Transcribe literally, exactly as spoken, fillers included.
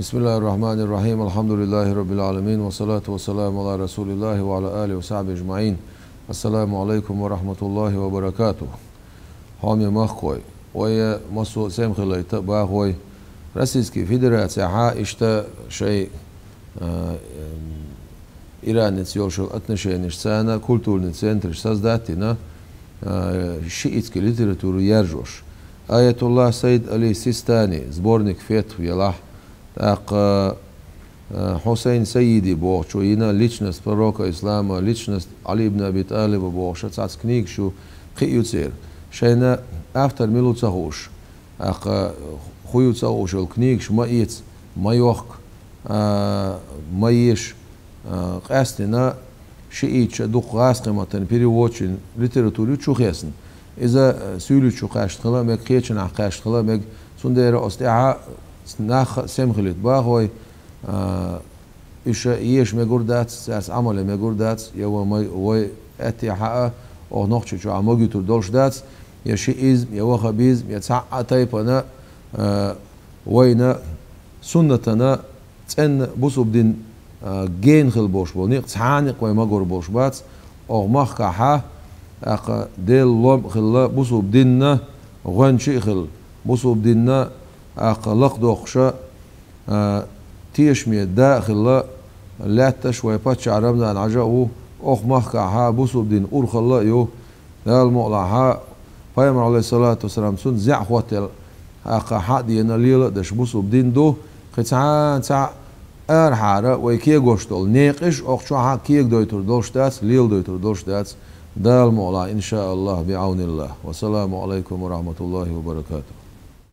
بسم الله الرحمن الرحيم. الحمد لله رب العالمين. والصلاة والسلام على رسول الله وعلى آله وصحبه أجمعين. السلام عليكم ورحمة الله وبركاته. Хьоме махкой, вай массо а сема хилайта бахой. Российский Федерацехьа иштта шай, а, эм, Иранца йолуш йолу отношенеш царна культурный центраш создать дина, а, шиитский литературу яржош. Аятуллах Сайд Али Систани сборник фетв елахь, тӀаккха, а, Хьусайн Саиди бохучо йина личность пророка ислама, личность Али ибн Аби ТӀалиба бохуша цхьацца книгаш ю, кхин а ю церан. Шайна автор мила ву ца хууш, тӀаккха хӀун ю ца хууш йолу книгаш ма эца, ма йохка, а, ма еша, а, къаьстина шиитча дукха гӀазкхийн маттана переводчийн литература ю чу хесна. Иза, а, суьйличу кхаьчна хила мега, кхечанахь кхаьчна хила мега, цундела оцу тӀехьа нах а сема хилийта бахой, а, уьш а еша мегур дац, цаьрца Ӏамал ян мегур дац, я вай ма-, вай аьттехьа а, оха нохчи чохь а магуьйтур долуш дац, я шиизм, я ваххабизм, я цхьаъ а тайпана, а, вайна суннатана цӀенна бусулба дин, а, гена хила болуш болу некъ цхьа а некъ вай магор болуш бац, оха махкахьа, тӀаккха Делан лом а хилла, бусулба динна гӀоьнча а хилла, бусулба динна, тӀаккха лакхадоккхуша, а, тешаме да а хилла, лаьтташ вай паччахь Рамзан-Хьажа а ву, оха махкахьа бусулба дин урхалла а ю, Дала мукъалахьа, пайхамар, алейхиссалату вассалам, цунна зеӀ хӀоттаелла, тӀаккха хьа а дена лела а деш бусулба дин ду, кхин цхьа а, цхьа а арахьара вай кегош долу некъаш, оха чохь а кегадойтур долуш дац, леладойтур долуш дац, Дала мукъалахь, иншааллах, биӀавниллах. Вассаламу алайкум ва рахматуллахи ва баракатух.